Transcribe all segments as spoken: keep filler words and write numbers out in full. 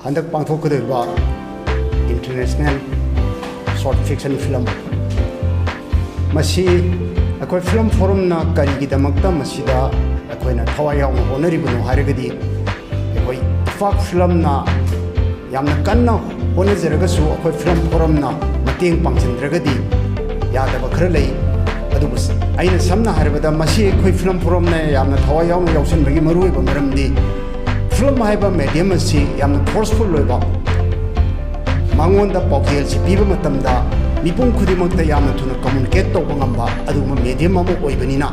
ꯍꯟꯗꯛ ꯄꯥꯡꯊꯣꯛꯀꯗꯧꯔꯤꯕ International Short Fiction Film, ꯃꯁꯤ ꯑꯩꯈꯣꯏ ꯐꯤꯂꯝ ꯐꯣꯔꯝꯅ ꯀꯔꯤꯒꯤꯗꯃꯛꯇ ꯃꯁꯤꯗ ꯑꯩꯈꯣꯏꯅ ꯊꯋꯥꯏ ꯌꯥꯎꯅ ꯍꯣꯠꯅꯔꯤꯕꯅꯣ ꯍꯥꯏꯔꯒꯗꯤ, ꯑꯩꯈꯣꯏ ꯏꯐꯥꯛ ꯐꯤꯂꯝꯅ ꯌꯥꯝꯅ ꯀꯟꯅ ꯍꯣꯠꯅꯖꯔꯒꯁꯨ, ꯑꯩꯈꯣꯏ ꯐꯤꯂꯝ ꯐꯣꯔꯝꯅ ꯃꯇꯦꯡ ꯄꯥꯡꯁꯤꯟꯗ꯭ꯔꯒꯗꯤ ꯌꯥꯗꯕ ꯈꯔ ꯂꯩ꯫ ꯑꯗꯨꯕꯨ ꯑꯩꯅ ꯁꯝꯅ ꯍꯥꯏꯔꯕꯗ, ꯃꯁꯤ ꯑꯩꯈꯣꯏ ꯐꯤꯂꯝ ꯐꯣꯔꯝꯅ ꯌꯥꯝꯅ ꯊꯋꯥꯏ ꯌꯥꯎꯅ ꯌꯥꯎꯁꯤꯟꯕꯒꯤ ꯃꯔꯨꯑꯣꯏꯕ ꯃꯔꯝꯗꯤ, ꯐꯤꯂꯝ ꯍꯥꯏꯕ medium ꯑꯁꯤ ꯌꯥꯝꯅ forceful ꯑꯣꯏꯕ, ꯃꯉꯣꯟꯗ ꯄꯥꯎꯖꯦꯜꯁꯤ ꯄꯤꯕ ꯃꯇꯝꯗ ꯃꯤꯄꯨꯝ ꯈꯨꯗꯤꯡꯃꯛꯇ ꯌꯥꯝꯅ ꯊꯨꯅ communicate ꯇꯧꯕ ꯉꯝꯕ ꯑꯗꯨꯒꯨꯝꯕ medium ꯑꯃ ꯑꯣꯏꯕꯅꯤꯅ,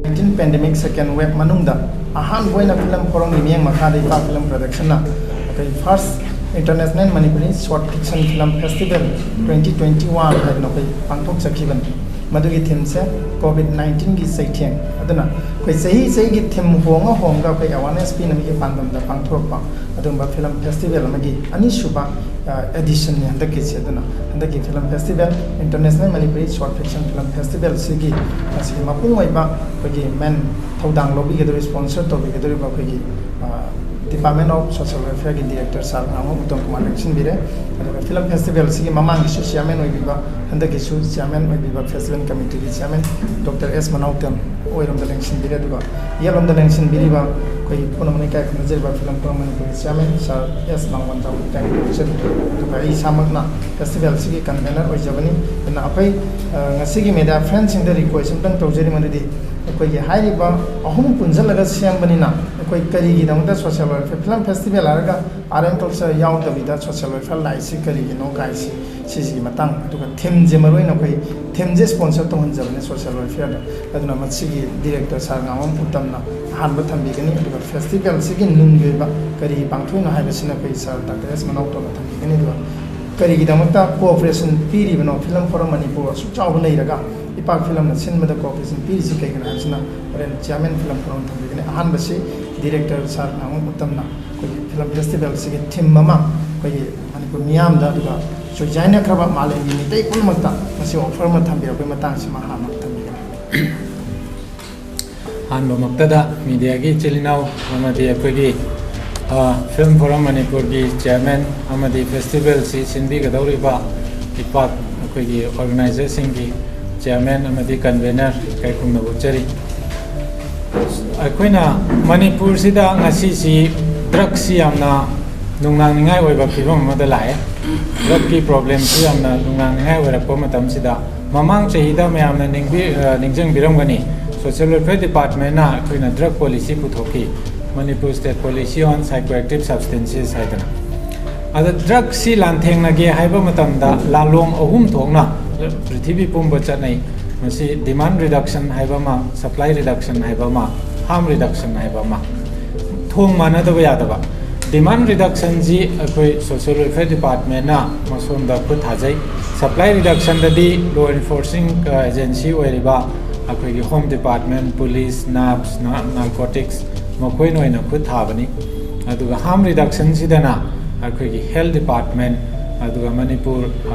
nineteen pandemic second wave ꯃꯅꯨꯡꯗ ꯑꯍꯥꯟꯕ ꯑꯣꯏꯅ ꯐꯤꯂꯝ ꯐꯣꯔꯝꯒꯤ ꯃꯤꯠꯌꯦꯡ ꯃꯈꯥꯗ ꯏꯐꯥꯛ ꯐꯤꯂꯝ ꯄ꯭ꯔꯗꯛꯁꯟꯅ ꯑꯩꯈꯣꯏ First International Manipuri Short Fiction Film Festival twenty twenty one ꯍꯥꯏꯗꯅ ꯑꯩꯈꯣꯏ ꯄꯥꯡꯊꯣꯛꯆꯈꯤꯕꯅꯤ꯫ ꯃꯗꯨꯒꯤ ꯊꯤꯝꯁꯦ ꯀꯣꯚꯤꯗ ꯅꯥꯏꯟꯇꯤꯟꯒꯤ ꯆꯩꯊꯦꯡ꯫ ꯑꯗꯨꯅ ꯑꯩꯈꯣꯏ ꯆꯍꯤ ꯆꯍꯤꯒꯤ ꯊꯤꯝ ꯍꯣꯡꯉ ꯍꯣꯡꯉꯒ ꯑꯩꯈꯣꯏ ꯑꯦꯋꯥꯔꯅꯦꯁ ꯄꯤꯅꯕꯒꯤ ꯄꯥꯟꯗꯝꯗ ꯄꯥꯡꯊꯣꯔꯛꯄ ꯑꯗꯨꯒꯨꯝꯕ ꯐꯤꯂꯝ ꯐꯦꯁꯇꯤꯚꯦꯜ ꯑꯃꯒꯤ ꯑꯅꯤꯁꯨꯕ ꯑꯦꯗꯤꯁꯟꯅꯤ ꯍꯟꯗꯛꯀꯤꯁꯦ꯫ ꯑꯗꯨꯅ ꯍꯟꯗꯛꯀꯤ film festival, International Manipuri Short Fiction Film Festival ꯁꯤꯒꯤ ꯃꯁꯤꯒꯤ ꯃꯄꯨꯡ ꯑꯣꯏꯕ ꯑꯩꯈꯣꯏꯒꯤ ꯃꯦꯟ ꯊꯧꯗꯥꯡ ꯂꯧꯕꯤꯒꯗꯧꯔꯤꯕ, ꯁ꯭ꯄꯣꯟꯁꯔ ꯇꯧꯕꯤꯒꯗꯧꯔꯤꯕ ꯑꯩꯈꯣꯏꯒꯤ Department of Social Welfare ꯒꯤ ꯗꯤꯔꯦꯛꯇꯔ ꯁꯥꯔ ꯉꯥꯉꯣꯝ ꯎꯇꯝ ꯀꯨꯃꯥꯔ ꯂꯦꯡꯁꯤꯟꯕꯤꯔꯦ꯫ ꯑꯗꯨꯒ ꯐꯤꯂꯝ ꯐꯦꯁꯇꯤꯚꯦꯜꯁꯤꯒꯤ ꯃꯃꯥꯡꯒꯤꯁꯨ ꯆꯤꯌꯥꯔꯃꯦꯟ ꯑꯣꯏꯕꯤꯕ, ꯍꯟꯗꯛꯀꯤꯁꯨ ꯆꯤꯌꯥꯔꯃꯦꯟ ꯑꯣꯏꯕꯤꯕ ꯐꯦꯁꯇꯤꯚꯦꯜ ꯀꯃꯤꯇꯤꯒꯤ ꯆꯤꯌꯥꯔꯃꯦꯟ ꯗꯣꯛꯇꯔ ꯑꯦꯁ ꯃꯅꯥꯎꯇꯦꯝ ꯑꯣꯏꯔꯣꯝꯗ ꯂꯦꯡꯁꯤꯟꯕꯤꯔꯦ꯫ ꯑꯗꯨꯒ ꯌꯦꯠꯂꯣꯝꯗ ꯂꯦꯡꯁꯤꯟꯕꯤꯔꯤꯕ ꯑꯩꯈꯣꯏꯒꯤ ꯄꯨꯝꯅꯃꯛꯅ ꯏꯀꯥꯏ ꯈꯨꯝꯅꯖꯔꯤꯕ ꯐꯤꯂꯝ ꯐꯣꯔꯝ ꯃꯅꯤꯄꯨꯔꯒꯤ ꯆꯤꯌꯥꯔꯃꯦꯟ ꯁꯥꯔ ꯑꯦꯁ ꯃꯥꯡꯒꯣꯟꯖꯥꯎ ꯏꯀꯥꯏ ꯈꯨꯝꯅꯖꯔꯤ꯫ ꯑꯗꯨꯒ ꯑꯩ ꯏꯁꯥꯃꯛꯅ ꯐꯦꯁꯇꯤꯚꯦꯜꯁꯤꯒꯤ ꯀꯟꯚꯦꯅꯔ ꯑꯣꯏꯖꯕꯅꯤ꯫ ꯑꯗꯨꯅ ꯑꯩꯈꯣꯏ ꯉꯁꯤꯒꯤ ꯃꯦꯗꯤꯌꯥ ꯐ꯭ꯔꯦꯟꯁꯤꯡꯗ ꯔꯤꯀ꯭ꯋꯦꯁ ꯑꯝꯇꯪ ꯇꯧꯖꯔꯤ, ꯃꯗꯨꯗꯤ ꯑꯩꯈꯣꯏꯒꯤ ꯍꯥꯏꯔꯤꯕ ꯑꯍꯨꯝ ꯄꯨꯟꯁꯤꯜꯂꯒ ꯁꯦꯝꯕꯅꯤꯅ, ꯑꯩꯈꯣꯏ ꯀꯔꯤꯒꯤꯗꯃꯛꯇ ꯁꯣꯁꯤꯌꯦꯜ ꯋꯦꯜꯐꯤꯌꯔ, ꯐꯤꯂꯝ ꯐꯦꯁꯇꯤꯚꯦꯜ ꯍꯥꯏꯔꯒ ꯑꯥꯔꯠ ꯑꯦꯟ ꯀꯜꯆꯔ ꯌꯥꯎꯗꯕꯤꯗ ꯁꯣꯁꯤꯌꯦꯜ ꯋꯦꯜꯐꯤꯌꯔ ꯂꯥꯛꯏꯁꯤ ꯀꯔꯤꯒꯤꯅꯣ ꯀꯥꯏꯁꯤ, ꯁꯤꯁꯤꯒꯤ ꯃꯇꯥꯡ, ꯑꯗꯨꯒ ꯊꯤꯝꯁꯦ ꯃꯔꯨꯑꯣꯏꯅ ꯑꯩꯈꯣꯏ ꯊꯤꯝꯁꯦ ꯁ꯭ꯄꯣꯟꯁꯔ ꯇꯧꯍꯟꯖꯕꯅꯦ ꯁꯣꯁꯤꯌꯦꯜ ꯋꯦꯜꯐꯤꯌꯔꯗ꯫ ꯑꯗꯨꯅ ꯃꯁꯤꯒꯤ ꯗꯤꯔꯦꯛꯇꯔ ꯁꯥꯔ ꯉꯥꯉꯣꯝ ꯎꯇꯝꯅ ꯑꯍꯥꯟꯕ ꯊꯝꯕꯤꯒꯅꯤ꯫ ꯑꯗꯨꯒ ꯐꯦꯁꯇꯤꯚꯦꯜꯁꯤꯒꯤ ꯅꯨꯡꯒꯤ ꯑꯣꯏꯕ ꯀꯔꯤ ꯄꯥꯡꯊꯣꯛꯏꯅꯣ ꯍꯥꯏꯕꯁꯤꯅ ꯑꯩꯈꯣꯏ ꯁꯥꯔ ꯗꯥꯛꯇꯔ ꯑꯦꯁ ꯃꯅꯥꯎꯇꯣꯝꯅ ꯊꯝꯕꯤꯒꯅꯤ꯫ ꯑꯗꯨꯒ ꯀꯔꯤꯒꯤꯗꯃꯛꯇ ꯀꯣꯑꯣꯄꯔꯦꯁꯟ ꯄꯤꯔꯤꯕꯅꯣ, ꯐꯤꯂꯝ ꯐꯣꯔꯝ ꯃꯅꯤꯄꯨꯔ ꯑꯁꯨꯛ ꯆꯥꯎꯕ ꯂꯩꯔꯒ ꯏꯄꯥꯛ ꯐꯤꯂꯝꯅ ꯁꯤꯟꯕꯗ ꯀꯣꯑꯣꯄꯔꯦꯁꯟ ꯄꯤꯔꯤꯁꯤ ꯀꯩꯒꯤꯅꯣ ꯍꯥꯏꯕꯁꯤꯅ ꯍꯣꯔꯦꯟ ꯆꯤꯌꯥꯔꯃꯦꯟ ꯐꯤꯂꯝ ꯐꯣꯔꯝ ꯊꯝꯕꯤꯒꯅꯤ꯫ ꯑꯍꯥꯟꯕꯁꯤ ꯗꯤꯔꯦꯛꯇꯔ ꯁꯥꯔ ꯉꯥꯉꯣꯝ ꯎꯇꯝꯅ ꯑꯩꯈꯣꯏꯒꯤ ꯐꯤꯂꯝ ꯐꯦꯁꯇꯤꯚꯦꯜꯁꯤꯒꯤ ꯊꯤꯝ ꯑꯃ ꯑꯩꯈꯣꯏꯒꯤ ꯃꯅꯤꯄꯨꯔ ꯃꯤꯌꯥꯝꯗ, ꯑꯗꯨꯒ ꯆꯣꯏꯖꯥꯏꯅꯈ꯭ꯔꯕ ꯃꯥꯂꯦꯝꯒꯤ ꯃꯤꯇꯩ ꯄꯨꯝꯅꯃꯛꯇ ꯃꯁꯤ ꯑꯣꯐꯔ ꯑꯃ ꯊꯝꯕꯤꯔꯛꯄꯒꯤ ꯃꯇꯥꯡꯁꯤꯃ ꯍꯥꯟꯅ ꯊꯝꯕꯤꯒꯅꯤ꯫ ꯑꯍꯥꯟꯕꯃꯛꯇꯗ ꯃꯤꯗꯤꯌꯥꯒꯤ ꯏꯆꯤꯜ ꯏꯅꯥꯎ ꯑꯃꯗꯤ ꯑꯩꯈꯣꯏꯒꯤ ꯐꯤꯜꯝ ꯐꯣꯔꯝ ꯃꯅꯤꯄꯨꯔꯒꯤ ꯆꯤꯌꯔꯃꯦꯟ ꯑꯃꯗꯤ ꯐꯦꯁꯇꯤꯚꯦꯜꯁꯤ ꯁꯤꯟꯕꯤꯒꯗꯧꯔꯤꯕ ꯏꯄꯥꯛ ꯑꯩꯈꯣꯏꯒꯤ ꯑꯣꯔꯒꯅꯥꯏꯖꯔꯁꯤꯡꯒꯤ ꯆꯤꯌꯔꯃꯦꯟ ꯑꯃꯗꯤ ꯀꯟꯚꯦꯅꯔ ꯏꯀꯥꯏꯈꯨꯝꯅꯕ ꯎꯠꯆꯔꯤ꯫ ꯑꯩꯈꯣꯏꯅ ꯃꯅꯤꯄꯨꯔꯁꯤꯗ ꯉꯁꯤꯁꯤ ꯗ꯭ꯔꯛꯁꯤ ꯌꯥꯝꯅ ꯅꯨꯡꯅꯥꯡꯅꯤꯡꯉꯥꯏ ꯑꯣꯏꯕ ꯐꯤꯕꯝ ꯑꯃꯗ ꯂꯥꯛꯑꯦ꯫ ꯗ꯭ꯔꯛꯀꯤ ꯄ꯭ꯔꯣꯕ꯭ꯂꯦꯝꯁꯤ ꯌꯥꯝꯅ ꯅꯨꯡꯅꯥꯡꯅꯤꯡꯉꯥꯏ ꯑꯣꯏꯔꯛꯄ ꯃꯇꯝꯁꯤꯗ, ꯃꯃꯥꯡ ꯆꯍꯤꯗ ꯃꯌꯥꯝꯅ ꯅꯤꯡꯕꯤ-, ꯑ, ꯅꯤꯡꯁꯤꯡꯕꯤꯔꯝꯒꯅꯤ, ꯁꯣꯁꯤꯌꯦꯜ ꯋꯦꯜꯐꯤꯌꯔ ꯗꯤꯄꯥꯔꯠꯃꯦꯟꯅ ꯑꯩꯈꯣꯏꯅ ꯗ꯭ꯔꯛ ꯄꯣꯂꯤꯁꯤ ꯄꯨꯊꯣꯛꯈꯤ, ꯃꯅꯤꯄꯨꯔ ꯁ꯭ꯇꯦꯠ ꯄꯣꯂꯤꯁꯤ ꯑꯣꯟ ꯁꯥꯏꯀꯣꯑꯦꯛꯇꯤꯚ ꯁꯕꯁꯇꯦꯟꯁꯦꯁ ꯍꯥꯏꯗꯅ꯫ ꯑꯗ ꯗ꯭ꯔꯛꯁꯤ ꯂꯥꯟꯊꯦꯡꯅꯒꯦ ꯍꯥꯏꯕ ꯃꯇꯝꯗ ꯂꯥꯂꯣꯡ ꯑꯍꯨꯝ ꯊꯣꯛꯅ ꯄ꯭ꯔꯤꯊꯤꯕꯤ ꯄꯨꯝꯕ ꯆꯠꯅꯩ꯫ ꯃꯁꯤ ꯗꯤꯃꯥꯟ ꯔꯤꯗꯛꯁꯟ ꯍꯥꯏꯕ ꯑꯃ, ꯁꯄ꯭ꯂꯥꯏ ꯔꯤꯗꯛꯁꯟ ꯍꯥꯏꯕ ꯑꯃ, ꯍꯥꯔꯝ ꯔꯤꯗꯛꯁꯟ ꯍꯥꯏꯕ ꯑꯃ꯫ ꯊꯣꯡ ꯃꯥꯟꯅꯗꯕ ꯌꯥꯗꯕ꯫ ꯗꯤꯃꯥꯟ ꯔꯤꯗꯛꯁꯟꯁꯤ ꯑꯩꯈꯣꯏ ꯁꯣꯁꯤꯌꯦꯜ ꯋꯦꯜꯐꯤꯌꯔ ꯗꯤꯄꯥꯔꯠꯃꯦꯟꯅ ꯃꯁꯣꯝꯗ ꯈꯨꯠ ꯊꯥꯖꯩ꯫ ꯁꯄ꯭ꯂꯥꯏ ꯔꯤꯗꯛꯁꯟꯗꯗꯤ ꯂꯣ ꯏꯟꯐꯣꯔꯁꯤꯡ ꯑꯦꯖꯦꯟꯁꯤ ꯑꯣꯏꯔꯤꯕ ꯑꯩꯈꯣꯏꯒꯤ ꯍꯣꯝ ꯗꯤꯄꯥꯔꯠꯃꯦꯟ, ꯄꯨꯂꯤꯁ, ꯅꯥꯞꯁ, ꯅꯥꯔꯀꯣꯇꯤꯛꯁ, ꯃꯈꯣꯏꯅ ꯑꯣꯏꯅ ꯈꯨꯠ ꯊꯥꯕꯅꯤ꯫ ꯑꯗꯨꯒ ꯍꯥꯔꯝ ꯔꯤꯗꯛꯁꯟꯁꯤꯗꯅ ꯑꯩꯈꯣꯏꯒꯤ ꯍꯦꯜꯊ ꯗꯤꯄꯥꯔꯠꯃꯦꯟ, ꯑꯗꯨꯒ ꯃꯅꯤꯄꯨꯔ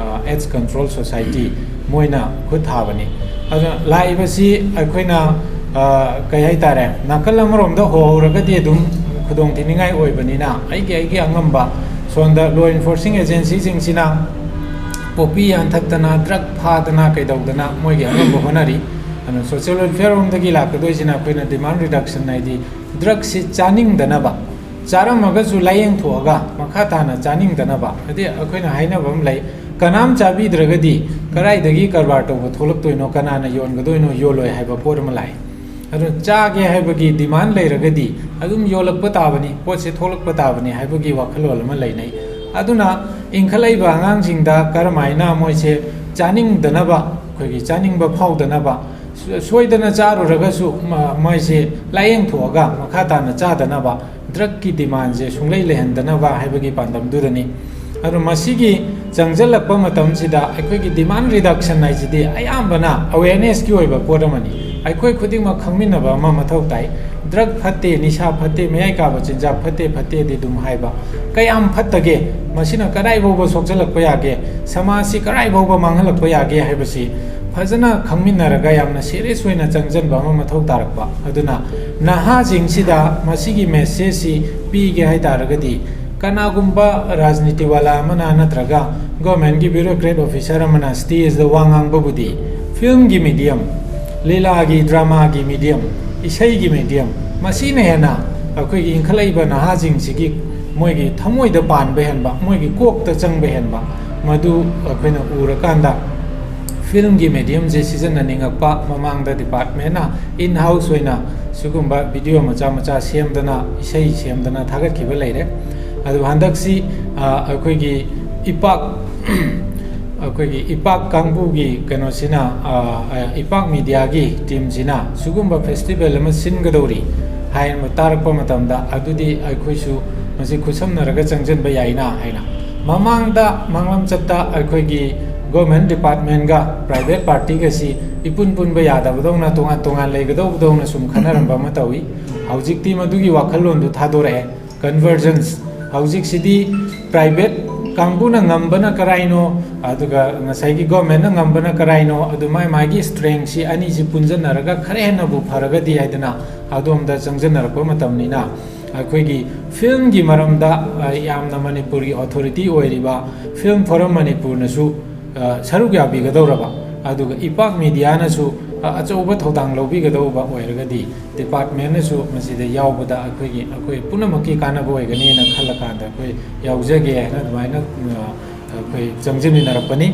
ꯑꯦꯗꯁ ꯀꯟꯇ꯭ꯔꯣꯜ ꯁꯣꯁꯥꯏꯇꯤ, ꯃꯣꯏꯅ ꯈꯨꯠ ꯊꯥꯕꯅꯤ꯫ ꯑꯗꯨꯅ ꯂꯥꯛꯏꯕꯁꯤ ꯑꯩꯈꯣꯏꯅ, ꯑ, ꯀꯩ ꯍꯥꯏꯇꯥꯔꯦ, ꯅꯥꯀꯜ ꯑꯃꯔꯣꯝꯗ ꯍꯣꯍꯧꯔꯒꯗꯤ ꯑꯗꯨꯝ ꯈꯨꯗꯣꯡ ꯊꯤꯅꯤꯡꯉꯥꯏ ꯑꯣꯏꯕꯅꯤꯅ, ꯑꯩꯒꯤ, ꯑꯩꯒꯤ ꯑꯉꯝꯕ ꯁꯣꯝꯗ ꯂꯣ ꯏꯟꯐꯣꯔꯁꯤꯡ ꯑꯦꯖꯦꯟꯁꯤꯁꯤꯡꯁꯤꯅ ꯄꯣꯄꯤ ꯌꯥꯟꯊꯠꯇꯅ, ꯗ꯭ꯔꯛ ꯐꯥꯗꯅ ꯀꯩꯗꯧꯗꯅ ꯃꯣꯏꯒꯤ ꯑꯉꯝꯕ ꯍꯣꯠꯅꯔꯤ꯫ ꯑꯗꯨꯅ ꯁꯣꯁꯤꯌꯦꯜ ꯋꯦꯜꯐꯤꯌꯔ ꯔꯣꯝꯗꯒꯤ ꯂꯥꯛꯀꯗꯣꯏꯁꯤꯅ ꯑꯩꯈꯣꯏꯅ ꯗꯤꯃꯥꯟ ꯔꯤꯗꯛꯁꯟ, ꯍꯥꯏꯗꯤ ꯗ꯭ꯔꯛꯁꯤ ꯆꯥꯅꯤꯡꯗꯅꯕ, ꯆꯥꯔꯝꯃꯒꯁꯨ ꯂꯥꯏꯌꯦꯡꯊꯣꯛꯑꯒ ꯃꯈꯥ ꯇꯥꯅ ꯆꯥꯅꯤꯡꯗꯅꯕ꯫ ꯍꯥꯏꯗꯤ ꯑꯩꯈꯣꯏꯅ ꯍꯥꯏꯅꯕ ꯑꯃ ꯂꯩ, "ꯀꯅꯥꯝ ꯆꯥꯕꯤꯗ꯭ꯔꯒꯗꯤ ꯀꯗꯥꯏꯗꯒꯤ ꯀꯔꯕꯥꯔ ꯇꯧꯕ ꯊꯣꯛꯂꯛꯇꯣꯏꯅꯣ, ꯀꯅꯥꯅ ꯌꯣꯟꯒꯗꯣꯏꯅꯣ, ꯌꯣꯜꯂꯣꯏ" ꯍꯥꯏꯕ ꯄꯣꯠ ꯑꯃ ꯂꯥꯛꯏ꯫ ꯑꯗꯨꯅ ꯆꯥꯒꯦ ꯍꯥꯏꯕꯒꯤ ꯗꯤꯃꯥꯟ ꯂꯩꯔꯒꯗꯤ ꯑꯗꯨꯝ ꯌꯣꯜꯂꯛꯄ ꯇꯥꯕꯅꯤ, ꯄꯣꯠꯁꯦ ꯊꯣꯛꯂꯛꯄ ꯇꯥꯕꯅꯤ ꯍꯥꯏꯕꯒꯤ ꯋꯥꯈꯜꯂꯣꯟ ꯑꯃ ꯂꯩꯅꯩ꯫ ꯑꯗꯨꯅ ꯏꯟꯈꯠꯂꯛꯏꯕ ꯑꯉꯥꯡꯁꯤꯡꯗ ꯀꯔꯝꯍꯥꯏꯅ ꯃꯣꯏꯁꯦ ꯆꯥꯅꯤꯡꯗꯅꯕ, ꯑꯩꯈꯣꯏꯒꯤ ꯆꯥꯅꯤꯡꯕ ꯐꯥꯎꯗꯅꯕ, ꯁꯣꯏꯗꯅ ꯆꯥꯔꯨꯔꯒꯁꯨ ꯃ-, ꯃꯣꯏꯁꯦ ꯂꯥꯏꯌꯦꯡꯊꯣꯛꯑꯒ ꯃꯈꯥ ꯇꯥꯅ ꯆꯥꯗꯅꯕ ꯗ꯭ꯔꯛꯀꯤ ꯗꯤꯃꯥꯟꯁꯦ ꯁꯨꯡꯂꯩ ꯂꯩꯍꯟꯗꯅꯕ ꯍꯥꯏꯕꯒꯤ ꯄꯥꯟꯗꯝꯗꯨꯗꯅꯤ꯫ ꯑꯗꯣ ꯃꯁꯤꯒꯤ ꯆꯪꯁꯤꯜꯂꯛꯄ ꯃꯇꯝꯁꯤꯗ ꯑꯩꯈꯣꯏꯒꯤ ꯗꯤꯃꯥꯟ ꯔꯤꯗꯛꯁꯟ ꯍꯥꯏꯁꯤꯗꯤ ꯑꯌꯥꯝꯕꯅ ꯑꯋꯦꯔꯅꯦꯁꯀꯤ ꯑꯣꯏꯕ ꯄꯣꯠ ꯑꯃꯅꯤ꯫ ꯑꯩꯈꯣꯏ ꯈꯨꯗꯤꯡꯃꯛ ꯈꯪꯃꯤꯟꯅꯕ ꯑꯃ ꯃꯊꯧ ꯇꯥꯏ꯫ ꯗ꯭ꯔꯛ ꯐꯠꯇꯦ, ꯅꯤꯁꯥ ꯐꯠꯇꯦ, ꯃꯌꯥꯏ ꯀꯥꯕ ꯆꯤꯟꯖꯥꯛ ꯐꯠꯇꯦ, ꯐꯠꯇꯦꯗꯤ ꯑꯗꯨꯝ ꯍꯥꯏꯕ꯫ ꯀꯌꯥꯝ ꯐꯠꯇꯒꯦ? ꯃꯁꯤꯅ ꯀꯗꯥꯏ ꯐꯥꯎꯕ ꯁꯣꯛꯆꯜꯂꯛꯄ ꯌꯥꯒꯦ? ꯁꯃꯥꯖꯁꯤ ꯀꯗꯥꯏ ꯐꯥꯎꯕ ꯃꯥꯡꯍꯜꯂꯛꯄ ꯌꯥꯒꯦ ꯍꯥꯏꯕꯁꯤ ꯐꯖꯅ ꯈꯪꯃꯤꯟꯅꯔꯒ ꯌꯥꯝꯅ ꯁꯦꯔꯤꯌꯁ ꯑꯣꯏꯅ ꯆꯪꯁꯤꯟꯕ ꯑꯃ ꯃꯊꯧ ꯇꯥꯔꯛꯄ꯫ ꯑꯗꯨꯅ ꯅꯍꯥꯁꯤꯡꯁꯤꯗ ꯃꯁꯤꯒꯤ messageꯁꯤ ꯄꯤꯒꯦ ꯍꯥꯏ ꯇꯥꯔꯒꯗꯤ, ꯀꯅꯥꯒꯨꯝꯕ ꯔꯥꯖꯅꯤꯇꯤ ꯋꯥꯂꯥ ꯑꯃꯅ ꯅꯠꯇ꯭ꯔꯒ governmentꯀꯤ bureaucrat officer ꯑꯃꯅ stageꯗ ꯋꯥ ꯉꯥꯡꯕꯕꯨꯗꯤ, filmꯒꯤ medium, ꯂꯤꯂꯥꯒꯤ, dramaꯒꯤ medium, ꯏꯁꯩꯒꯤ medium, ꯃꯁꯤꯅ ꯍꯦꯟꯅ ꯑꯩꯈꯣꯏꯒꯤ ꯏꯟꯈꯠꯂꯛꯏꯕ ꯅꯍꯥꯁꯤꯡꯁꯤꯒꯤ ꯃꯣꯏꯒꯤ ꯊꯃꯣꯏꯗ ꯄꯥꯟꯕ ꯍꯦꯟꯕ, ꯃꯣꯏꯒꯤ ꯀꯣꯛꯇ ꯆꯪꯕ ꯍꯦꯟꯕ, ꯃꯗꯨ ꯑꯩꯈꯣꯏꯅ ꯎꯔꯀꯥꯟꯗ filmꯒꯤ mediumꯁꯦ ꯁꯤꯖꯤꯟꯅꯅꯤꯡꯉꯛꯄ ꯃꯃꯥꯡꯗ departmentꯅ in-house ꯑꯣꯏꯅ ꯁꯤꯒꯨꯝꯕ video ꯃꯆꯥ ꯃꯆꯥ ꯁꯦꯝꯗꯅ, ꯏꯁꯩ ꯁꯦꯝꯗꯅ ꯊꯥꯒꯠꯈꯤꯕ ꯂꯩꯔꯦ꯫ ꯑꯗꯨ ꯍꯟꯗꯛꯁꯤ, ꯑ, ꯑꯩꯈꯣꯏꯒꯤ ꯏꯄꯥꯛ, ꯑꯩꯈꯣꯏꯒꯤ ꯏꯄꯥꯛ ꯀꯥꯡꯕꯨꯒꯤ ꯀꯩꯅꯣꯁꯤꯅ, ꯑ, ꯑ, ꯏꯄꯥꯛ mediaꯒꯤ teamꯁꯤꯅ ꯁꯤꯒꯨꯝꯕ festival ꯑꯃ ꯁꯤꯟꯒꯗꯧꯔꯤ ꯍꯥꯏꯅ ꯇꯥꯔꯛꯄ ꯃꯇꯝꯗ, ꯑꯗꯨꯗꯤ ꯑꯩꯈꯣꯏꯁꯨ ꯃꯁꯤ ꯈꯨꯠꯁꯝꯅꯔꯒ ꯆꯪꯁꯤꯟꯕ ꯌꯥꯏꯅ ꯍꯥꯏꯅ꯫ ꯃꯃꯥꯡꯗ ꯃꯥꯡꯂꯝꯆꯠꯇ ꯑꯩꯈꯣꯏꯒꯤ government departmentꯒ private partyꯒꯁꯤ ꯏꯄꯨꯟ ꯄꯨꯟꯕ ꯌꯥꯗꯕꯗꯧꯅ, ꯇꯣꯉꯥꯟ ꯇꯣꯉꯥꯟ ꯂꯩꯒꯗꯧꯕꯗꯧꯅ ꯁꯨꯝ ꯈꯟꯅꯔꯝꯕ ꯑꯃ ꯇꯧꯏ꯫ ꯍꯧꯖꯤꯛꯇꯤ ꯃꯗꯨꯒꯤ ꯋꯥꯈꯜꯂꯣꯟꯗꯨ ꯊꯥꯗꯣꯔꯛꯑꯦ꯫ Convergence꯫ ꯍꯧꯖꯤꯛꯁꯤꯗꯤ private ꯀꯥꯡꯕꯨꯅ ꯉꯝꯕꯅ ꯀꯔꯥꯏꯅꯣ, ꯑꯗꯨꯒ ꯉꯁꯥꯏꯒꯤ governmentꯅ ꯉꯝꯕꯅ ꯀꯔꯥꯏꯅꯣ, ꯑꯗꯨ ꯃꯥꯏ ꯃꯥꯏꯒꯤ strengthꯁꯤ ꯑꯅꯤꯁꯤ ꯄꯨꯟꯁꯤꯟꯅꯔꯒ ꯈꯔ ꯍꯦꯟꯅꯕꯨ ꯐꯔꯒꯗꯤ ꯍꯥꯏꯗꯅ ꯑꯗꯣꯝꯗ ꯆꯪꯁꯤꯟꯅꯔꯛꯄ ꯃꯇꯝꯅꯤꯅ, ꯑꯩꯈꯣꯏꯒꯤ filmꯒꯤ ꯃꯔꯝꯗ, ꯑ, ꯌꯥꯝꯅ ꯃꯅꯤꯄꯨꯔꯒꯤ authority ꯑꯣꯏꯔꯤꯕ Film Forum ꯃꯅꯤꯄꯨꯔꯅꯁꯨ, ꯑ, ꯁꯔꯨꯛ ꯌꯥꯕꯤꯒꯗꯧꯔꯕ, ꯑꯗꯨꯒ ꯏꯄꯥꯛ mediaꯅꯁꯨ, ꯑ, ꯑꯆꯧꯕ ꯊꯧꯗꯥꯡ ꯂꯧꯕꯤꯒꯗꯧꯕ ꯑꯣꯏꯔꯒꯗꯤ, departmentꯅꯁꯨ ꯃꯁꯤꯗ ꯌꯥꯎꯕꯗ ꯑꯩꯈꯣꯏꯒꯤ, ꯑꯩꯈꯣꯏ ꯄꯨꯝꯅꯃꯛꯀꯤ ꯀꯥꯟꯅꯕ ꯑꯣꯏꯒꯅꯤꯅ ꯈꯜꯂꯀꯥꯟꯗ ꯑꯩꯈꯣꯏ ꯌꯥꯎꯖꯒꯦ ꯍꯥꯏꯅ ꯑꯗꯨꯃꯥꯏꯅ, ꯑ, ꯑꯩꯈꯣꯏ ꯆꯪꯁꯤꯟꯃꯤꯟꯅꯔꯛꯄꯅꯤ꯫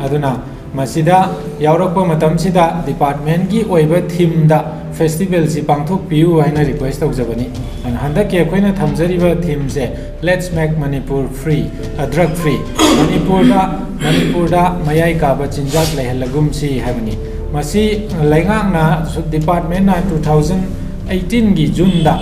ꯑꯗꯨꯅ ꯃꯁꯤꯗ ꯌꯥꯎꯔꯛꯄ ꯃꯇꯝꯁꯤꯗ departmentꯀꯤ ꯑꯣꯏꯕ themeꯗ festivalꯁꯤ ꯄꯥꯡꯊꯣꯛꯄꯤꯌꯨ ꯍꯥꯏꯅ request ꯇꯧꯖꯕꯅꯤ꯫ ꯑꯗꯨꯅ ꯍꯟꯗꯛꯀꯤ ꯑꯩꯈꯣꯏꯅ ꯊꯝꯖꯔꯤꯕ themeꯁꯦ Let's Make Manipur Free, ꯑ, Drug Free꯫ ꯃꯅꯤꯄꯨꯔꯗ, ꯃꯅꯤꯄꯨꯔꯗ ꯃꯌꯥꯏ ꯀꯥꯕ ꯆꯤꯟꯖꯥꯛ ꯂꯩꯍꯜꯂꯒꯨꯝꯁꯤ ꯍꯥꯏꯕꯅꯤ꯫ ꯃꯁꯤ ꯂꯩꯉꯥꯛꯅ, departmentꯅ two thousand eighteenꯒꯤ Juneꯗ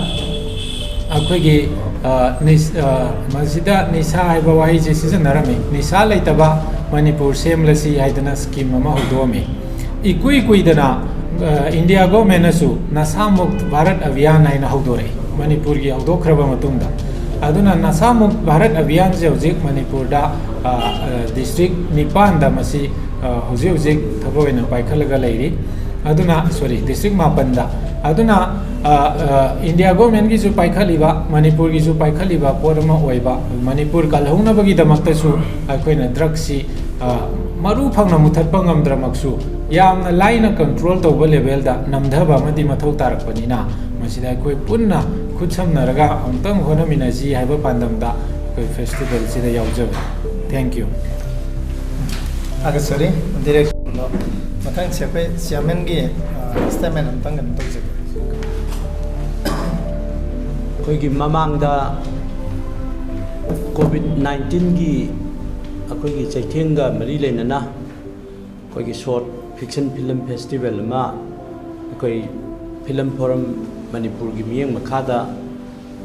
ꯑꯩꯈꯣꯏꯒꯤ, ꯑ, ꯅꯤꯁ-, ꯑ, ꯃꯁꯤꯗ ꯅꯤꯁꯥ ꯍꯥꯏꯕ ꯋꯥꯍꯩꯁꯦ ꯁꯤꯖꯤꯟꯅꯔꯝꯃꯤ꯫ ꯅꯤꯁꯥ ꯂꯩꯇꯕ ꯃꯅꯤꯄꯨꯔ ꯁꯦꯝꯂꯁꯤ ꯍꯥꯏꯗꯅ scheme ꯑꯃ ꯍꯧꯗꯣꯛꯑꯝꯃꯤ꯫ ꯏꯀꯨꯏ ꯀꯨꯏꯗꯅ, ꯑ, India governmentꯅꯁꯨ ꯅꯁꯥ ꯃꯨꯛ ꯚꯥꯔꯠ ꯑꯚꯤꯌꯥꯟ ꯍꯥꯏꯅ ꯍꯧꯗꯣꯔꯛꯏ, ꯃꯅꯤꯄꯨꯔꯒꯤ ꯍꯧꯗꯣꯛꯈ꯭ꯔꯕ ꯃꯇꯨꯡꯗ꯫ ꯑꯗꯨꯅ ꯅꯁꯥ ꯃꯨꯛ ꯚꯥꯔꯠ ꯑꯚꯤꯌꯥꯟꯁꯦ ꯍꯧꯖꯤꯛ ꯃꯅꯤꯄꯨꯔꯗ, ꯑ, ꯑ, district ꯅꯤꯄꯥꯟꯗ ꯃꯁꯤ, ꯑ, ꯍꯧꯖꯤꯛ ꯍꯧꯖꯤꯛ ꯊꯕꯛ ꯑꯣꯏꯅ ꯄꯥꯏꯈꯠꯂꯒ ꯂꯩꯔꯤ꯫ ꯑꯗꯨꯅ, ꯁꯣꯔꯤ, ꯗꯤꯁꯇ꯭ꯔꯤꯛ ꯃꯥꯄꯟꯗ꯫ ꯑꯗꯨꯅ, ꯑ, ꯑ, ꯏꯟꯗꯤꯌꯥ ꯒꯣꯔꯃꯦꯟꯒꯤꯁꯨ ꯄꯥꯏꯈꯠꯂꯤꯕ, ꯃꯅꯤꯄꯨꯔꯒꯤꯁꯨ ꯄꯥꯏꯈꯠꯂꯤꯕ ꯄꯣꯠ ꯑꯃ ꯑꯣꯏꯕ, ꯃꯅꯤꯄꯨꯔ ꯀꯜꯍꯧꯅꯕꯒꯤꯗꯃꯛꯇꯁꯨ ꯑꯩꯈꯣꯏꯅ ꯗ꯭ꯔꯒꯁꯤ, ꯑ, ꯃꯔꯨ ꯐꯪꯅ ꯃꯨꯊꯠꯄ ꯉꯝꯗ꯭ꯔꯃꯛꯁꯨ, ꯌꯥꯝꯅ ꯂꯥꯏꯅ ꯀꯟꯇ꯭ꯔꯣꯜ ꯇꯧꯕ ꯂꯦꯚꯦꯜꯗ ꯅꯝꯊꯕ ꯑꯃꯗꯤ ꯃꯊꯧ ꯇꯥꯔꯛꯄꯅꯤꯅ, ꯃꯁꯤꯗ ꯑꯩꯈꯣꯏ ꯄꯨꯟꯅ ꯈꯨꯠ ꯁꯝꯅꯔꯒ ꯑꯃꯨꯛꯇꯪ ꯍꯣꯠꯅꯃꯤꯟꯅꯁꯤ ꯍꯥꯏꯕ ꯄꯥꯟꯗꯝꯗ ꯑꯩꯈꯣꯏ ꯐꯦꯁꯇꯤꯚꯦꯜꯁꯤꯗ ꯌꯥꯎꯖꯕꯅꯤ꯫ Thank you꯫ ꯑꯒ, ꯁꯣꯔꯤ, ꯗꯤꯔꯦꯛ-, ꯃꯊꯪꯁꯦ ꯑꯩꯈꯣꯏ ꯆꯤꯌꯔꯃꯦꯟꯒꯤ, ꯑ, ꯁ꯭ꯇꯦꯠꯃꯦꯟ ꯑꯝꯇꯪ ꯀꯩꯅꯣ ꯇꯧꯖꯒꯦ꯫ ꯑꯩꯈꯣꯏꯒꯤ ꯃꯃꯥꯡꯗ ꯀꯣꯚꯤꯗ ꯅꯥꯏꯟꯇꯤꯟꯒꯤ ꯑꯩꯈꯣꯏꯒꯤ ꯆꯩꯊꯦꯡꯒ ꯃꯔꯤ ꯂꯩꯅꯅ ꯑꯩꯈꯣꯏꯒꯤ ꯁꯣꯔꯠ ꯐꯤꯛꯁꯟ ꯐꯤꯂꯝ ꯐꯦꯁꯇꯤꯚꯦꯜ ꯑꯃ ꯑꯩꯈꯣꯏ ꯐꯤꯂꯝ ꯐꯣꯔꯝ ꯃꯅꯤꯄꯨꯔꯒꯤ ꯃꯤꯠꯌꯦꯡ ꯃꯈꯥꯗ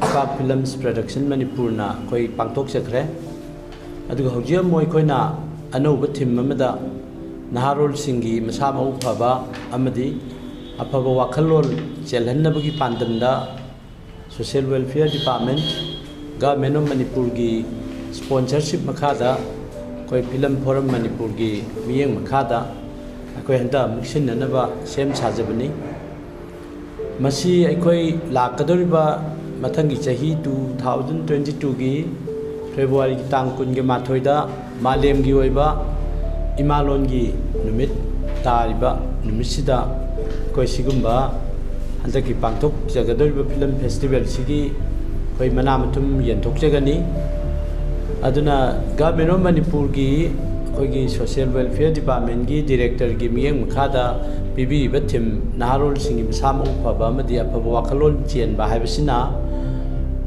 ꯏꯄꯥꯛ ꯐꯤꯂꯝꯁ ꯄ꯭ꯔꯗꯛꯁꯟ ꯃꯅꯤꯄꯨꯔꯅ ꯑꯩꯈꯣꯏ ꯄꯥꯡꯊꯣꯛꯆꯈ꯭ꯔꯦ꯫ ꯑꯗꯨꯒ ꯍꯧꯖꯤꯛ ꯑꯃꯨꯛ ꯑꯩꯈꯣꯏꯅ ꯑꯅꯧꯕ ꯊꯤꯝ ꯑꯃꯗ ꯅꯍꯥꯔꯣꯜꯁꯤꯡꯒꯤ ꯃꯁꯥ ꯃꯎ ꯐꯕ ꯑꯃꯗꯤ ꯑꯐꯕ ꯋꯥꯈꯜꯂꯣꯟ ꯆꯦꯜꯍꯟꯅꯕꯒꯤ ꯄꯥꯟꯗꯝꯗ Social Welfare Department, Government of ꯃꯅꯤꯄꯨꯔꯒꯤ ꯁ꯭ꯄꯣꯟꯁꯔꯁꯤꯞ ꯃꯈꯥꯗ ꯑꯩꯈꯣꯏ ꯐꯤꯂꯝ ꯐꯣꯔꯝ ꯃꯅꯤꯄꯨꯔꯒꯤ ꯃꯤꯠꯌꯦꯡ ꯃꯈꯥꯗ ꯑꯩꯈꯣꯏ ꯍꯟꯗꯛ ꯑꯃꯨꯛ ꯁꯤꯟꯅꯅꯕ ꯁꯦꯝ ꯁꯥꯖꯕꯅꯤ꯫ ꯃꯁꯤ ꯑꯩꯈꯣꯏ ꯂꯥꯛꯀꯗꯧꯔꯤꯕ ꯃꯊꯪꯒꯤ ꯆꯍꯤ two thousand twenty twoꯒꯤ ꯐꯦꯕ꯭ꯔꯨꯋꯥꯔꯤꯒꯤ ꯇꯥꯡ ꯀꯨꯟꯒ ꯃꯥꯊꯣꯏꯗ ꯃꯥꯂꯦꯝꯒꯤ ꯑꯣꯏꯕ ꯏꯃꯥꯂꯣꯟꯒꯤ ꯅꯨꯃꯤꯠ ꯇꯥꯔꯤꯕ ꯅꯨꯃꯤꯠꯁꯤꯗ ꯑꯩꯈꯣꯏ ꯁꯤꯒꯨꯝꯕ ꯍꯟꯗꯛꯀꯤ ꯄꯥꯡꯊꯣꯛꯆꯒꯗꯧꯔꯤꯕ ꯐꯤꯂꯝ ꯐꯦꯁꯇꯤꯚꯦꯜꯁꯤꯒꯤ ꯑꯩꯈꯣꯏ ꯃꯅꯥ ꯃꯊꯨꯝ ꯌꯦꯟꯊꯣꯛꯆꯒꯅꯤ꯫ ꯑꯗꯨꯅ Government of ꯃꯅꯤꯄꯨꯔꯒꯤ ꯑꯩꯈꯣꯏꯒꯤ Social Welfare Departmentꯀꯤ Directorꯒꯤ ꯃꯤꯠꯌꯦꯡ ꯃꯈꯥꯗ ꯄꯤꯕꯤꯔꯤꯕ ꯊꯤꯝ ꯅꯍꯥꯔꯣꯜꯁꯤꯡꯒꯤ ꯃꯁꯥ ꯃꯎ ꯐꯕ ꯑꯃꯗꯤ ꯑꯐꯕ ꯋꯥꯈꯜꯂꯣꯟ ꯆꯦꯟꯕ ꯍꯥꯏꯕꯁꯤꯅ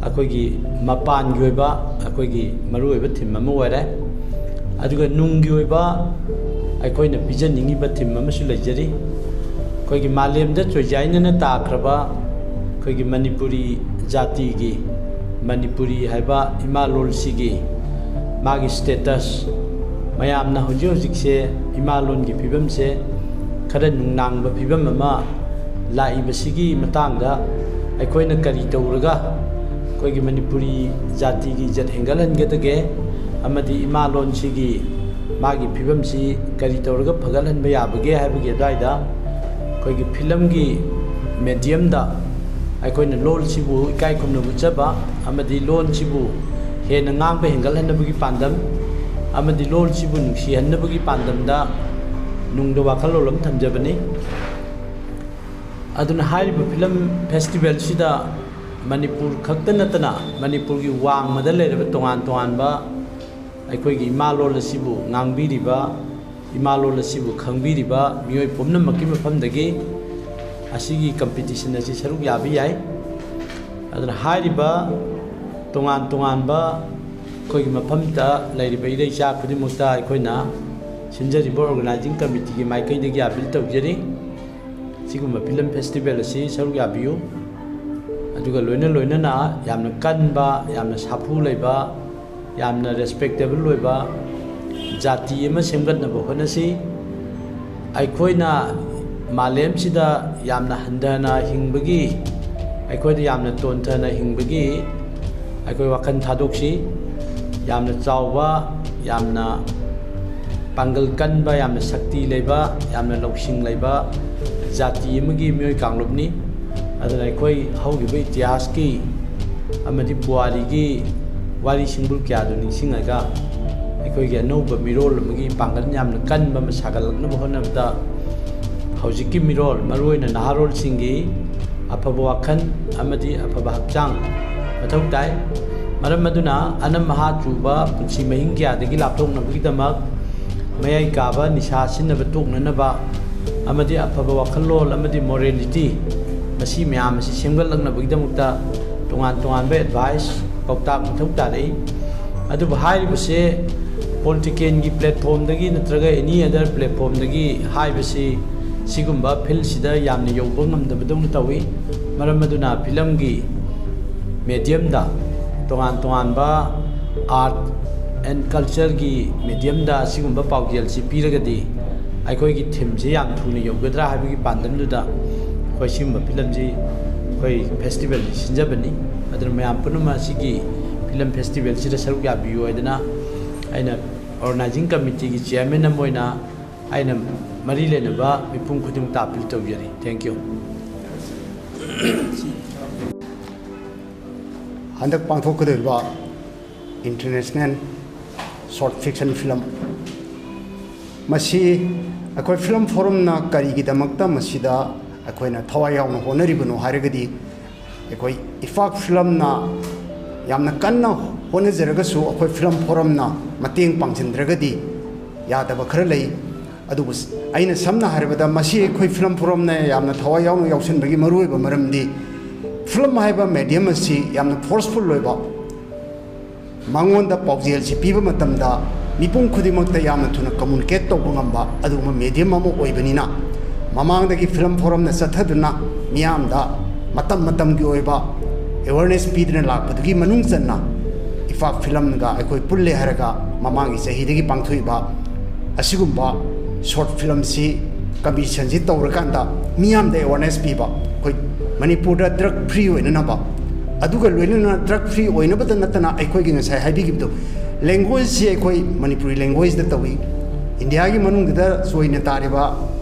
ꯑꯩꯈꯣꯏꯒꯤ ꯃꯄꯥꯟꯒꯤ ꯑꯣꯏꯕ ꯑꯩꯈꯣꯏꯒꯤ ꯃꯔꯨꯑꯣꯏꯕ ꯊꯤꯝ ꯑꯃ ꯑꯣꯏꯔꯦ꯫ ꯑꯗꯨꯒ ꯅꯨꯡꯒꯤ ꯑꯣꯏꯕ ꯑꯩꯈꯣꯏꯅ ꯄꯤꯖꯅꯤꯡꯉꯤꯕ ꯊꯤꯝ ꯑꯃꯁꯨ ꯂꯩꯖꯔꯤ꯫ ꯑꯩꯈꯣꯏꯒꯤ ꯃꯥꯂꯦꯝꯗ ꯆꯣꯏꯖꯥꯏꯅꯅ ꯇꯥꯈ꯭ꯔꯕ ꯑꯩꯈꯣꯏꯒꯤ ꯃꯅꯤꯄꯨꯔꯤ ꯖꯥꯇꯤꯒꯤ, ꯃꯅꯤꯄꯨꯔꯤ ꯍꯥꯏꯕ ꯏꯃꯥ ꯂꯣꯜꯁꯤꯒꯤ ꯃꯥꯒꯤ status, ꯃꯌꯥꯝꯅ ꯍꯧꯖꯤꯛ ꯍꯧꯖꯤꯛꯁꯦ ꯏꯃꯥ ꯂꯣꯟꯒꯤ ꯐꯤꯕꯝꯁꯦ ꯈꯔ ꯅꯨꯡꯅꯥꯡꯕ ꯐꯤꯕꯝ ꯑꯃ ꯂꯥꯛꯏꯕꯁꯤꯒꯤ ꯃꯇꯥꯡꯗ ꯑꯩꯈꯣꯏꯅ ꯀꯔꯤ ꯇꯧꯔꯒ ꯑꯩꯈꯣꯏꯒꯤ ꯃꯅꯤꯄꯨꯔꯤ ꯖꯥꯇꯤꯒꯤ ꯏꯖꯠ ꯍꯦꯟꯒꯠꯍꯟꯒꯗꯒꯦ ꯑꯃꯗꯤ ꯏꯃꯥ ꯂꯣꯟꯁꯤꯒꯤ ꯃꯥꯒꯤ ꯐꯤꯕꯝꯁꯤ ꯀꯔꯤ ꯇꯧꯔꯒ ꯐꯒꯠꯍꯟꯕ ꯌꯥꯕꯒꯦ ꯍꯥꯏꯕꯒꯤ ꯑꯗꯨꯋꯥꯏꯗ ꯑꯩꯈꯣꯏꯒꯤ ꯐꯤꯂꯝꯒꯤ ꯃꯦꯗꯤꯌꯝꯗ ꯑꯩꯈꯣꯏꯅ ꯂꯣꯜꯁꯤꯕꯨ ꯏꯀꯥꯏ ꯈꯨꯝꯅꯕ ꯎꯠꯆꯕ ꯑꯃꯗꯤ ꯂꯣꯜꯁꯤꯕꯨ ꯍꯦꯟꯅ ꯉꯥꯡꯕ ꯍꯦꯟꯒꯠꯍꯟꯅꯕꯒꯤ ꯄꯥꯟꯗꯝ ꯑꯃꯗꯤ ꯂꯣꯜꯁꯤꯕꯨ ꯅꯨꯡꯁꯤꯍꯟꯅꯕꯒꯤ ꯄꯥꯟꯗꯝꯗ ꯅꯨꯡꯗ ꯋꯥꯈꯜꯂꯣꯟ ꯑꯃ ꯊꯝꯖꯕꯅꯤ꯫ ꯑꯗꯨꯅ ꯍꯥꯏꯔꯤꯕ ꯐꯤꯂꯝ ꯐꯦꯁꯇꯤꯚꯦꯜꯁꯤꯗ ꯃꯅꯤꯄꯨꯔ ꯈꯛꯇ ꯅꯠꯇꯅ ꯃꯅꯤꯄꯨꯔꯒꯤ ꯋꯥꯡꯃꯗ ꯂꯩꯔꯕ ꯇꯣꯉꯥꯟ ꯇꯣꯉꯥꯟꯕ ꯑꯩꯈꯣꯏꯒꯤ ꯏꯃꯥ ꯂꯣꯜ ꯑꯁꯤꯕꯨ ꯉꯥꯡꯕꯤꯔꯤꯕ, ꯏꯃꯥ ꯂꯣꯜ ꯑꯁꯤꯕꯨ ꯈꯪꯕꯤꯔꯤꯕ ꯃꯤꯑꯣꯏ ꯄꯨꯝꯅꯃꯛꯀꯤ ꯃꯐꯝꯗꯒꯤ ꯑꯁꯤꯒꯤ ꯀꯝꯄꯤꯇꯤꯁꯟ ꯑꯁꯤ ꯁꯔꯨꯛ ꯌꯥꯕ ꯌꯥꯏ꯫ ꯑꯗꯨꯅ ꯍꯥꯏꯔꯤꯕ ꯇꯣꯉꯥꯟ ꯇꯣꯉꯥꯟꯕ ꯑꯩꯈꯣꯏꯒꯤ ꯃꯐꯝꯗ ꯂꯩꯔꯤꯕ ꯏꯔꯩꯆꯥ ꯈꯨꯗꯤꯡꯃꯛꯇ ꯑꯩꯈꯣꯏꯅ ꯁꯤꯟꯖꯔꯤꯕ ꯑꯣꯔꯒꯅꯥꯏꯖꯤꯡ ꯀꯃꯤꯇꯤꯒꯤ ꯃꯥꯏꯀꯩꯗꯒꯤ ꯑꯄꯤꯜ ꯇꯧꯖꯔꯤ꯫ ꯁꯤꯒꯨꯝꯕ ꯐꯤꯂꯝ ꯐꯦꯁꯇꯤꯚꯦꯜ ꯑꯁꯤ ꯁꯔꯨꯛ ꯌꯥꯕꯤꯌꯨ꯫ ꯑꯗꯨꯒ ꯂꯣꯏꯅ ꯂꯣꯏꯅꯅ ꯌꯥꯝꯅ ꯀꯟꯕ, ꯌꯥꯝꯅ ꯁꯥꯐꯨ ꯂꯩꯕ, ꯌꯥꯝꯅ ꯔꯦꯁꯄꯦꯛꯇꯦꯕꯜ ꯑꯣꯏꯕ ꯖꯥꯇꯤ ꯑꯃ ꯁꯦꯝꯒꯠꯅꯕ ꯍꯣꯠꯅꯁꯤ꯫ ꯑꯩꯈꯣꯏꯅ ꯃꯥꯂꯦꯝꯁꯤꯗ ꯌꯥꯝꯅ ꯍꯟꯊꯅ ꯍꯤꯡꯕꯒꯤ, ꯑꯩꯈꯣꯏꯗ ꯌꯥꯝꯅ ꯇꯣꯟꯊꯅ ꯍꯤꯡꯕꯒꯤ ꯑꯩꯈꯣꯏ ꯋꯥꯈꯜ ꯊꯥꯗꯣꯛꯁꯤ꯫ ꯌꯥꯝꯅ ꯆꯥꯎꯕ, ꯌꯥꯝꯅ ꯄꯥꯡꯒꯜ ꯀꯟꯕ, ꯌꯥꯝꯅ ꯁꯛꯇꯤ ꯂꯩꯕ, ꯌꯥꯝꯅ ꯂꯧꯁꯤꯡ ꯂꯩꯕ ꯖꯥꯇꯤ ꯑꯃꯒꯤ ꯃꯤꯑꯣꯏ ꯀꯥꯡꯂꯨꯞꯅꯤ꯫ ꯑꯗꯨꯅ ꯑꯩꯈꯣꯏ ꯍꯧꯈꯤꯕ ꯏꯇꯤꯍꯥꯁꯀꯤ ꯑꯃꯗꯤ ꯄꯨꯋꯥꯔꯤꯒꯤ ꯋꯥꯔꯤ ꯁꯤꯡꯕꯨꯜ ꯀꯌꯥꯗꯨ ꯅꯤꯡꯁꯤꯡꯉꯒ ꯑꯩꯈꯣꯏꯒꯤ ꯑꯅꯧꯕ ꯃꯤꯔꯣꯜ ꯑꯃꯒꯤ ꯄꯥꯡꯒꯜ ꯌꯥꯝꯅ ꯀꯟꯕ ꯑꯃ ꯁꯥꯒꯠꯂꯛꯅꯕ ꯍꯣꯠꯅꯕꯗ ꯍꯧꯖꯤꯛꯀꯤ ꯃꯤꯔꯣꯜ, ꯃꯔꯨꯑꯣꯏꯅ ꯅꯍꯥꯔꯣꯜꯁꯤꯡꯒꯤ ꯑꯐꯕ ꯋꯥꯈꯜ ꯑꯃꯗꯤ ꯑꯐꯕ ꯍꯛꯆꯥꯡ ꯃꯊꯧ ꯇꯥꯏ꯫ ꯃꯔꯝ ꯑꯗꯨꯅ ꯑꯅꯝ ꯑꯍꯥ ꯆꯨꯕ ꯄꯨꯟꯁꯤ ꯃꯍꯤꯡ ꯀꯌꯥꯗꯒꯤ ꯂꯥꯞꯊꯣꯛꯅꯕꯒꯤꯗꯃꯛ ꯃꯌꯥꯏ ꯀꯥꯕ ꯅꯤꯁꯥ ꯁꯤꯖꯤꯟꯅꯕ ꯇꯣꯛꯅꯅꯕ ꯑꯃꯗꯤ ꯑꯐꯕ ꯋꯥꯈꯜꯂꯣꯟ ꯑꯃꯗꯤ ꯃꯣꯔꯦꯂꯤꯇꯤ ꯃꯁꯤ ꯃꯌꯥꯝ ꯑꯁꯤ ꯁꯦꯝꯒꯠꯂꯛꯅꯕꯒꯤꯗꯃꯛꯇ ꯇꯣꯉꯥꯟ ꯇꯣꯉꯥꯟꯕ ꯑꯦꯗꯚꯥꯏꯁ, ꯄꯥꯎꯇꯥꯛ ꯃꯊꯧ ꯇꯥꯔꯛꯏ꯫ ꯑꯗꯨꯕꯨ ꯍꯥꯏꯔꯤꯕꯁꯦ ꯄꯣꯂꯤꯇꯤꯀꯦꯜꯒꯤ ꯄ꯭ꯂꯦꯠꯐꯣꯝꯗꯒꯤ ꯅꯠꯇ꯭ꯔꯒ ꯑꯦꯅꯤ ꯑꯗꯔ ꯄ꯭ꯂꯦꯠꯐꯣꯝꯗꯒꯤ ꯍꯥꯏꯕꯁꯤ ꯁꯤꯒꯨꯝꯕ ꯐꯤꯜꯁꯤꯗ ꯌꯥꯝꯅ ꯌꯧꯕ ꯉꯝꯗꯕꯗꯧꯅ ꯇꯧꯏ꯫ ꯃꯔꯝ ꯑꯗꯨꯅ ꯐꯤꯂꯝꯒꯤ ꯃꯦꯗꯤꯌꯝꯗ ꯇꯣꯉꯥꯟ ꯇꯣꯉꯥꯟꯕ ꯑꯥꯔꯠ ꯑꯦꯟ ꯀꯜꯆꯔꯒꯤ ꯃꯦꯗꯤꯌꯝꯗ ꯑꯁꯤꯒꯨꯝꯕ ꯄꯥꯎꯖꯦꯜꯁꯤ ꯄꯤꯔꯒꯗꯤ ꯑꯩꯈꯣꯏꯒꯤ ꯊꯤꯝꯁꯤ ꯌꯥꯝ ꯊꯨꯅ ꯌꯧꯒꯗ꯭ꯔꯥ ꯍꯥꯏꯕꯒꯤ ꯄꯥꯟꯗꯝꯗꯨꯗ ꯑꯩꯈꯣꯏ ꯁꯤꯒꯨꯝꯕ ꯐꯤꯂꯝꯁꯤ ꯑꯩꯈꯣꯏ ꯐꯦꯁꯇꯤꯚꯦꯜꯁꯤ ꯁꯤꯟꯖꯕꯅꯤ꯫ ꯑꯗꯨꯅ ꯃꯌꯥꯝ ꯄꯨꯝꯅꯃꯛ ꯑꯁꯤꯒꯤ ꯐꯤꯂꯝ ꯐꯦꯁꯇꯤꯚꯦꯜꯁꯤꯗ ꯁꯔꯨꯛ ꯌꯥꯕꯤꯌꯨ ꯍꯥꯏꯗꯅ ꯑꯩꯅ ꯑꯣꯔꯒꯅꯥꯏꯖꯤꯡ ꯀꯃꯤꯇꯤꯒꯤ ꯆꯤꯌꯔꯃꯦꯟ ꯑꯃ ꯑꯣꯏꯅ ꯑꯩꯅ ꯃꯔꯤ ꯂꯩꯅꯕ ꯃꯤꯄꯨꯝ ꯈꯨꯗꯤꯡꯃꯛꯇ ꯑꯥꯄꯤꯜ ꯇꯧꯖꯔꯤ꯫ Thank you꯫ ꯍꯟꯗꯛ ꯄꯥꯡꯊꯣꯛꯀꯗꯧꯔꯤꯕ International Short Fiction Film, ꯃꯁꯤ ꯑꯩꯈꯣꯏ ꯐꯤꯂꯝ ꯐꯣꯔꯝꯅ ꯀꯔꯤꯒꯤꯗꯃꯛꯇ ꯃꯁꯤꯗ ꯑꯩꯈꯣꯏꯅ ꯊꯋꯥꯏ ꯌꯥꯎꯅ ꯍꯣꯠꯅꯔꯤꯕꯅꯣ ꯍꯥꯏꯔꯒꯗꯤ, ꯑꯩꯈꯣꯏ ꯏꯐꯥꯛ ꯐꯤꯂꯝꯅ ꯌꯥꯝꯅ ꯀꯟꯅ ꯍꯣꯠꯅꯖꯔꯒꯁꯨ, ꯑꯩꯈꯣꯏ ꯐꯤꯂꯝ ꯐꯣꯔꯝꯅ ꯃꯇꯦꯡ ꯄꯥꯡꯁꯤꯟꯗ꯭ꯔꯒꯗꯤ ꯌꯥꯗꯕ ꯈꯔ ꯂꯩ꯫ ꯑꯗꯨꯕꯨ ꯑꯩꯅ ꯁꯝꯅ ꯍꯥꯏꯔꯕꯗ, ꯃꯁꯤ ꯑꯩꯈꯣꯏ ꯐꯤꯂꯝ ꯐꯣꯔꯝꯅ ꯌꯥꯝꯅ ꯊꯋꯥꯏ ꯌꯥꯎꯅ ꯌꯥꯎꯁꯟꯕꯒꯤ ꯃꯔꯨꯑꯣꯏꯕ ꯃꯔꯝꯗꯤ, ꯐꯤꯂꯝ ꯍꯥꯏꯕ medium ꯑꯁꯤ ꯌꯥꯝꯅ forceful ꯑꯣꯏꯕ, ꯃꯉꯣꯟꯗ ꯄꯥꯎꯖꯦꯜꯁꯤ ꯄꯤꯕ ꯃꯇꯝꯗ ꯃꯤꯄꯨꯝ ꯈꯨꯗꯤꯡꯃꯛꯇ ꯌꯥꯝꯅ ꯊꯨꯅ communicate ꯇꯧꯕ ꯉꯝꯕ ꯑꯗꯨꯒꯨꯝꯕ medium ꯑꯃ ꯑꯣꯏꯕꯅꯤꯅ, ꯃꯃꯥꯡꯗꯒꯤ ꯐꯤꯂꯝ ꯐꯣꯔꯝꯅ ꯆꯠꯊꯗꯨꯅ ꯃꯤꯌꯥꯝꯗ ꯃꯇꯝ ꯃꯇꯝꯒꯤ ꯑꯣꯏꯕ awareness ꯄꯤꯗꯨꯅ ꯂꯥꯛꯄꯗꯨꯒꯤ ꯃꯅꯨꯡ ꯆꯟꯅ, ꯏꯐꯥꯛ ꯐꯤꯂꯝꯒ ꯑꯩꯈꯣꯏ ꯄꯨꯜꯂꯦ ꯍꯥꯏꯔꯒ ꯃꯃꯥꯡꯒꯤ ꯆꯍꯤꯗꯒꯤ ꯄꯥꯡꯊꯣꯛꯏꯕ ꯑꯁꯤꯒꯨꯝꯕ short filmꯁꯤ, competitionꯁꯤ ꯇꯧꯔꯀꯥꯟꯗ ꯃꯤꯌꯥꯝꯗ awareness ꯄꯤꯕ, ꯑꯩꯈꯣꯏ ꯃꯅꯤꯄꯨꯔꯗ drug free ꯑꯣꯏꯅꯅꯕ, ꯑꯗꯨꯒ ꯂꯣꯏꯅꯅ drug free ꯑꯣꯏꯅꯕꯇ ꯅꯠꯇꯅ, ꯑꯩꯈꯣꯏꯒꯤ ꯉꯁꯥꯏ ꯍꯥꯏꯕꯤꯈꯤꯕꯗꯣ, languageꯁꯤ ꯑꯩꯈꯣꯏ ꯃꯅꯤꯄꯨꯔꯤ languageechꯇ ꯇꯧꯏ꯫ ꯏꯟꯗꯤꯌꯥꯒꯤ ꯃꯅꯨꯡꯗ ꯆꯣꯏꯅ ꯇꯥꯔꯤꯕ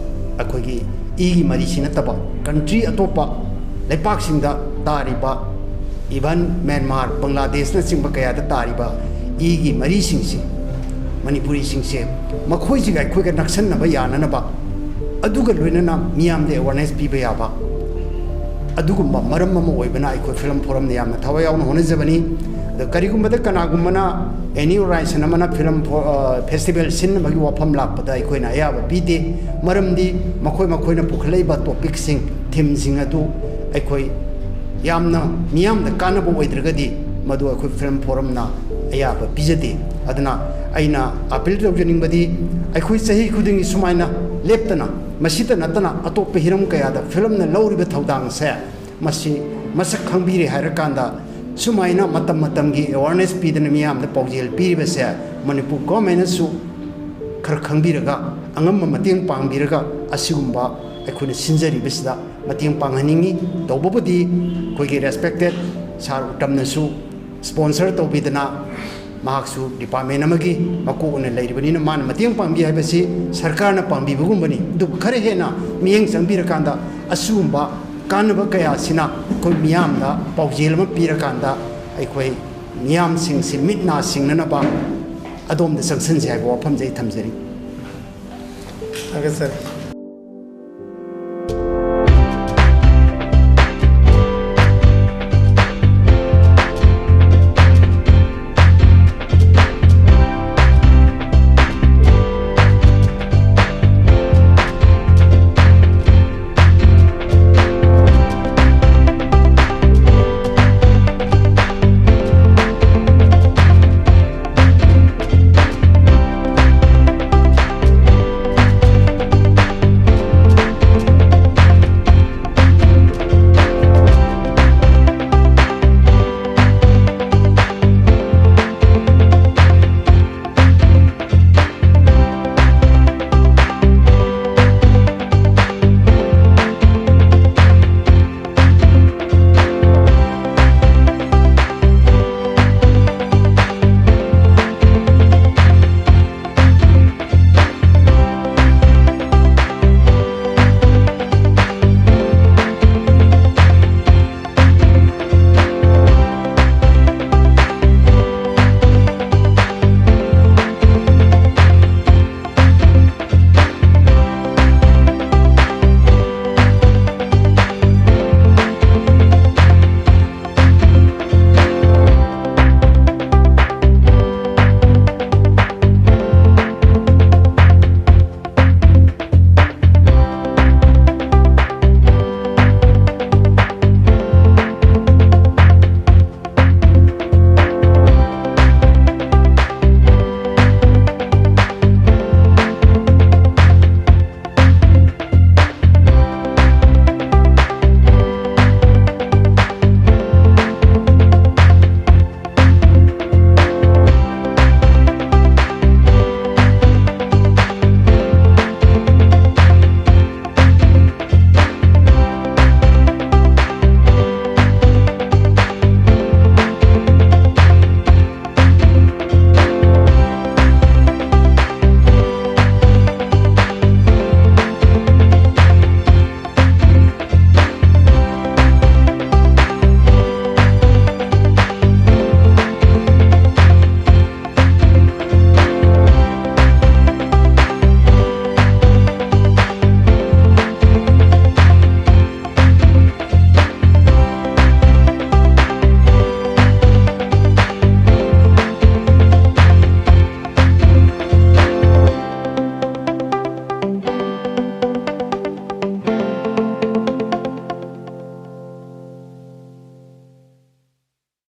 ꯑꯩꯈꯣꯏꯒꯤ ꯏꯒꯤ ꯃꯔꯤꯁꯤ ꯅꯠꯇꯕ, country ꯑꯇꯣꯞꯄ ꯂꯩꯄꯥꯛꯁꯤꯡꯗ ꯇꯥꯔꯤꯕ, even ꯃ꯭ꯌꯥꯟꯃꯥꯔ, ꯕꯪꯒ꯭ꯂꯥꯗꯦꯁꯅꯆꯤꯡꯕ ꯀꯌꯥꯗ ꯇꯥꯔꯤꯕ ꯏꯒꯤ ꯃꯔꯤꯁꯤꯡꯁꯤ, ꯃꯅꯤꯄꯨꯔꯤꯁꯤꯡꯁꯦ, ꯃꯈꯣꯏꯁꯤꯒ ꯑꯩꯈꯣꯏꯒ ꯅꯛꯁꯟꯅꯕ ꯌꯥꯅꯅꯕ, ꯑꯗꯨꯒ ꯂꯣꯏꯅꯅ ꯃꯤꯌꯥꯝꯗ awareness ꯄꯤꯕ ꯌꯥꯕ, ꯑꯗꯨꯒꯨꯝꯕ ꯃꯔꯝ ꯑꯃ ꯑꯣꯏꯕꯅ ꯑꯩꯈꯣꯏ ꯐꯤꯂꯝ ꯐꯣꯔꯝꯅ ꯌꯥꯝꯅ ꯊꯋꯥꯏ ꯌꯥꯎꯅ ꯍꯣꯠꯅꯖꯕꯅꯤ꯫ ꯑꯗꯣ ꯀꯔꯤꯒꯨꯝꯕꯗ ꯀꯅꯥꯒꯨꯝꯕꯅ any organization ꯑꯃꯅ ꯐꯤꯂꯝ ꯐꯣ-, ꯑ, festival ꯁꯤꯟꯅꯕꯒꯤ ꯋꯥꯐꯝ ꯂꯥꯛꯄꯗ ꯑꯩꯈꯣꯏꯅ ꯑꯌꯥꯕ ꯄꯤꯗꯦ, ꯃꯔꯝꯗꯤ ꯃꯈꯣꯏ ꯃꯈꯣꯏꯅ ꯄꯨꯈꯠꯂꯛꯏꯕ topicꯁꯤꯡ, themeꯁꯤꯡ ꯑꯗꯨ ꯑꯩꯈꯣꯏ ꯌꯥꯝꯅ ꯃꯤꯌꯥꯝꯗ ꯀꯥꯟꯅꯕ ꯑꯣꯏꯗ꯭ꯔꯒꯗꯤ ꯃꯗꯨ ꯑꯩꯈꯣꯏ ꯐꯤꯂꯝ ꯐꯣꯔꯝꯅ ꯑꯌꯥꯕ ꯄꯤꯖꯗꯦ꯫ ꯑꯗꯨꯅ ꯑꯩꯅ appeal ꯇꯧꯖꯅꯤꯡꯕꯗꯤ, ꯑꯩꯈꯣꯏ ꯆꯍꯤ ꯈꯨꯗꯤꯡꯒꯤ ꯁꯨꯃꯥꯏꯅ ꯂꯦꯞꯇꯅ, ꯃꯁꯤꯇ ꯅꯠꯇꯅ ꯑꯇꯣꯞꯄ ꯍꯤꯔꯝ ꯀꯌꯥꯗ ꯐꯤꯂꯝꯅ ꯂꯧꯔꯤꯕ ꯊꯧꯗꯥꯡꯁꯦ, ꯃꯁꯤ ꯃꯁꯛ ꯈꯪꯕꯤꯔꯦ ꯍꯥꯏꯔꯀꯥꯟꯗ, ꯁꯨꯃꯥꯏꯅ ꯃꯇꯝ ꯃꯇꯝꯒꯤ awareness ꯄꯤꯗꯅ ꯃꯤꯌꯥꯝꯗ ꯄꯥꯎꯖꯦꯜ ꯄꯤꯔꯤꯕꯁꯦ, ꯃꯅꯤꯄꯨꯔ governmentꯅꯁꯨ ꯈꯔ ꯈꯪꯕꯤꯔꯒ, ꯑꯉꯝꯕ ꯃꯇꯦꯡ ꯄꯥꯡꯕꯤꯔꯒ, ꯑꯁꯤꯒꯨꯝꯕ ꯑꯩꯈꯣꯏꯅ ꯁꯤꯟꯖꯔꯤꯕꯁꯤꯗ ꯃꯇꯦꯡ ꯄꯥꯡꯍꯟꯅꯤꯡꯉꯤ꯫ ꯇꯧꯕꯕꯨꯗꯤ ꯑꯩꯈꯣꯏꯒꯤ respected sir ꯎꯇꯝꯅꯁꯨ sponsor ꯇꯧꯕꯤꯗꯅ, ꯃꯍꯥꯛꯁꯨ department ꯑꯃꯒꯤ ꯃꯀꯣꯛ ꯑꯣꯏꯅ ꯂꯩꯔꯤꯕꯅꯤꯅ ꯃꯥꯅ ꯃꯇꯦꯡ ꯄꯥꯡꯕꯤ ꯍꯥꯏꯕꯁꯤ ꯁꯔꯀꯥꯔꯅ ꯄꯥꯡꯕꯤꯕꯒꯨꯝꯕꯅꯤ꯫ ꯑꯗꯨꯕꯨ ꯈꯔ ꯍꯦꯟꯅ ꯃꯤꯠꯌꯦꯡ ꯆꯪꯕꯤꯔꯀꯥꯟꯗ ꯑꯁꯤꯒꯨꯝꯕ ꯀꯥꯟꯅꯕ ꯀꯌꯥ ꯑꯁꯤꯅ ꯑꯩꯈꯣꯏ ꯃꯤꯌꯥꯝꯗ ꯄꯥꯎꯖꯦꯜ ꯑꯃ ꯄꯤꯔꯀꯥꯟꯗ ꯑꯩꯈꯣꯏ ꯃꯤꯌꯥꯝꯁꯤꯡꯁꯤ ꯃꯤꯠ ꯅꯥ ꯁꯤꯡꯅꯅꯕ ꯑꯗꯣꯝꯗ ꯆꯪꯁꯤꯟꯁꯤ ꯍꯥꯏꯕ ꯋꯥꯐꯝꯁꯦ ꯑꯩ ꯊꯝꯖꯔꯤ꯫ ꯊꯥꯒꯠꯆꯔꯤ꯫